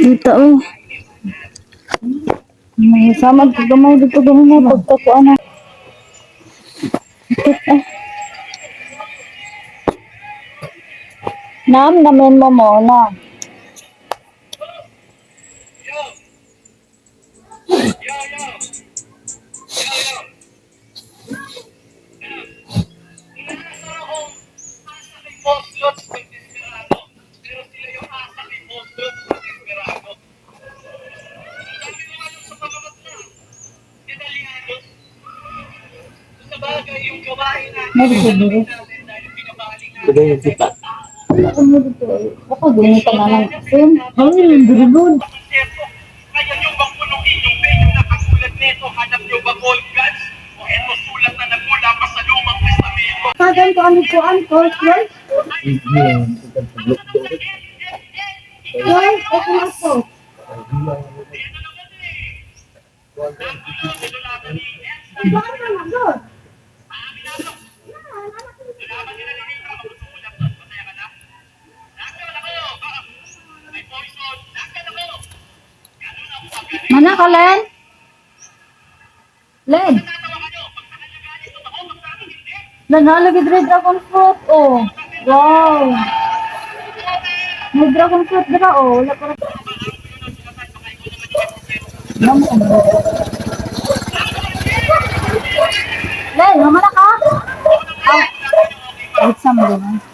Dito oh. May samad ko gamay dito gamay na pagkakuan na. Sakit ah. Nam, namin mo mo na. May Kuday yung kita. Ano dito? Baka gunitan na lang. Sim. Ay, very good. Kaya nyo bang punuin yung venue na katulad nito? Hanap nyo ba gold guns? O eto sulat na nagmula pa sa Lumang Testamento? Tagan ko ano ko ang course, right? Right, ako na po. Mana ka, Len? Len? Nanalagid rin dragon fruit, oh. Wow. May dragon fruit dira, oh. Wala pa rin. Len, mamala ka? Ah. Wait, sa mo naman.